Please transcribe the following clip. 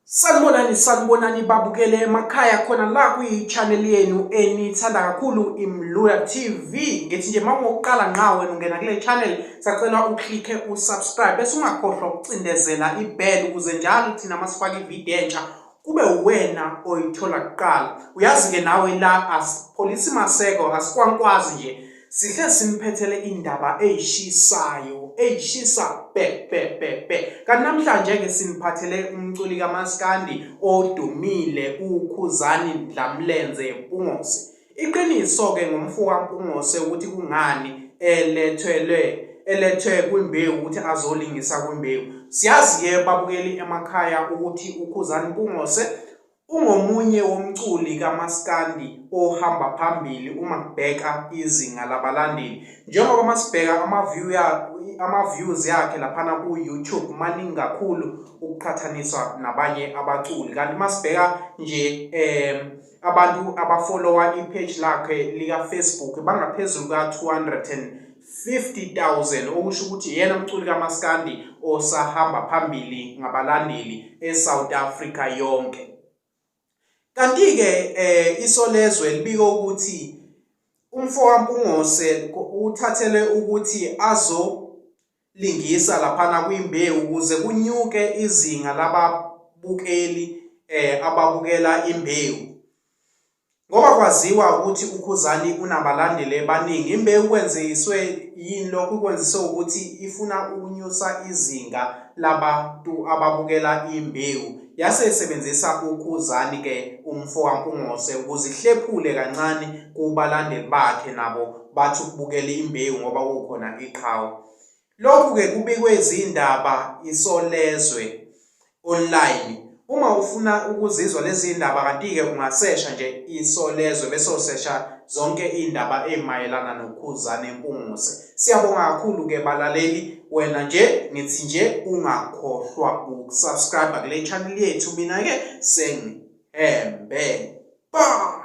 Sanibonani, sanibonani babukele emakhaya khona la kwi-channel yenu enithanda kakhulu iMlula TV. Ngithi nje uma ungokuqala ngqa wena ungena kule channel, sacela uklikhe usubscribe bese ungakhohlwa ukucindezela ibell ukuze njalo thina masifaka ividiyo entsha kube uwena oyithola kuqala. Uyazi-ke nawe la asipholisi maseko, asikwankwazi nje. Sihle siniphethele indaba eyishisayo, eyishisa bhe bhe bhe bhe. Kanti namhlanje ke siniphathele umculi kaMaskandi odumile uKhuzani Ndlamlenze Mpungose. Iqiniso ke ngomfoka Mpungose ukuthi kungani elethwelwe elethwe kwimbewu ukuthi azolingisa kwimbewu. Siyazi ke babukeli emakhaya ukuthi uKhuzani Mpungose Ungomunye womculi kamaskandi ohamba phambili uma kubheka izinga labalandeli. Njengoba masibheka ama-views yakhe laphana ku-YouTube maningi kakhulu ukuqhathaniswa nabanye abaculi. Kanti masibheka nje abantu abafollowa i-page lakhe lika-Facebook bangaphezulu ka-250,000 okusho ukuthi yena mculi kamaskandi osahamba phambili ngabalandeli eSouth Africa yonke. Kanti-ke Isolezwe libike ukuthi umfokaMpungose uthathelwe ukuthi azolingisa laphana kwiMbewu ukuze kunyuke izinga lababukeli ababukela Imbewu. Ngoba kwaziwa ukuthi uKhuzani unabalandeli abaningi, Imbewu kwenziswe yini lokhu? Kwenziswe ukuthi ifuna ukunyusa izinga labantu ababukela Imbewu. Yase isebenzisa uKhuzani ke umfo kaMpungose ukuze ihlephule kancane kubalandeli bakhe nabo bathi ukubukela Imbewu ngoba kukhona iqhawe. Lokhu-ke kubikwe izindaba Isolezwe Online. Uma ufuna ukuzizwa lezi zindaba kanti-ke ungasesha nje Isolezwe bese usesha zonke iy'ndaba ey'mayelana noKhuzani Mpungose. Siyabonga kakhulu-ke balaleli, wena nje ngithi nje ungakhohlwa ukusubscribe kule channel yethu, mina-ke sengihembe. Ba!